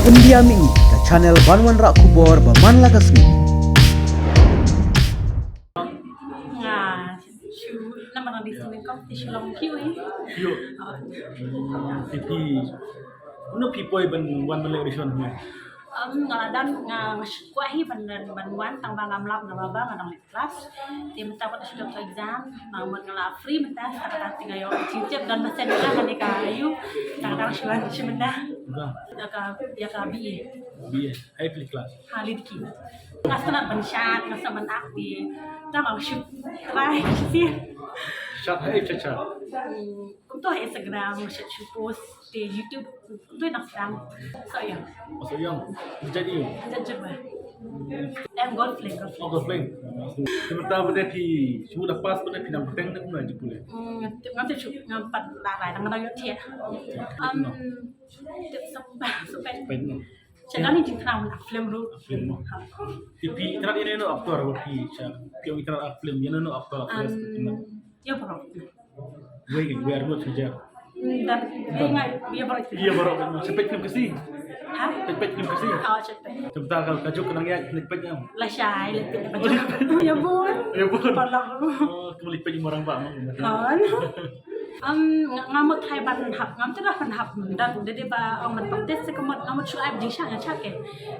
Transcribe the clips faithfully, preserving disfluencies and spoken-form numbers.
India Mih, ka channel ban wanrah khubor ba man la ka sngi. Nga shu namar di sini kau di Shillong kiwi. Yo. Phi, phi, no phi poi ban wan ban leh audition hme? Um, nga la dang nga nga shu kwah hi ban ban ban wan tang ba ngam lap na ba ba nga dang leh class. Te mynta wat shu dep exam, ma mut nga la free mynta, kata ka te nga ïoh jingtip don ba sen nga kane ka ayu, kata ka shu wan shu mynta. Ïa ka, ïa ka B A. B A, ha ïa phi class? Ha Lydki. Nga sngewtynnat ban shad, nga sngewtynnat ban act te. Tang nga shu try shisien. Shad ha ïa phi shad? Hmm. Kumto ha Instagram, shu, shu post, te YouTube, kumto nang sdang. So, ïa. Maksud ïa, jait ïa. Jait jait ba. Em, Golf Link, Golf Link. Oh, Golf Link. Te mynta ba dei phi, shu da pass ba dei phi nang bteng da kumno jingpule? Hmm, tip ngam tip shu, ngam pat la rai, nang nang ïoh thiah. Um, tip sep, sep. Peit no. Sha dang ni jingkynmaw na film ruh. Film no. Ha. Te phi itynnad ïa no actor ba phi sha, phi itynnad film ïa no actor actress. Um, ïa baroh. Wei, wei arngut shu jar. Hmm, dan, wei ngai, ïa baroh. Ïa baroh. Shu peit film Khasi? Ha? Peit, peit film Khasi? Oh, shu peit. Te mynta ka, ka juk ka nang ïaid, peit em? Lashai, leh peit ba juk. Ïa bun. Ïa bun. Paralok. Oh, kumne peit marang ba mang. Oh. Um, nga, nga mut hai ban hap, ngam tip ban hap, dan dei dei ba ong ban practice se ka mut, nga mut shu ai jingshah nga shah ke.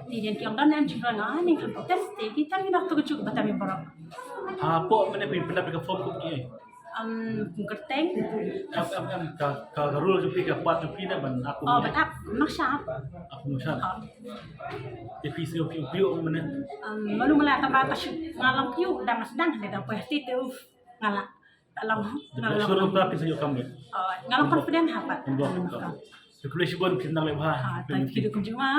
Te ïa ki ong dan em jingroi nga, ni kan practice te ki tang ïa dak tu ka juk ba tam ïa baroh. Hapoh mynne phi pyndonkam ka form kum ki? Um, kum kyrteng. Em, em, em, ka, ka, ka role jong phi, ka part jong phi ne ban act? Oh, ban act, Nongshad. Act Nongshad. Oh. Te phi sngew phi ïoh mynne? Um, malu mala tang ba ka shu nga long phi ïoh dang sdang ne dang poi hati te uf nga la. Ka long, ka long. Sure mynta phi sngew ïoh kam ne? Oh, nga long confident ha pat. Ka long. Ka long. Te khublei shibun phi nang leh bha. Ah, thank you, kumjuh ma.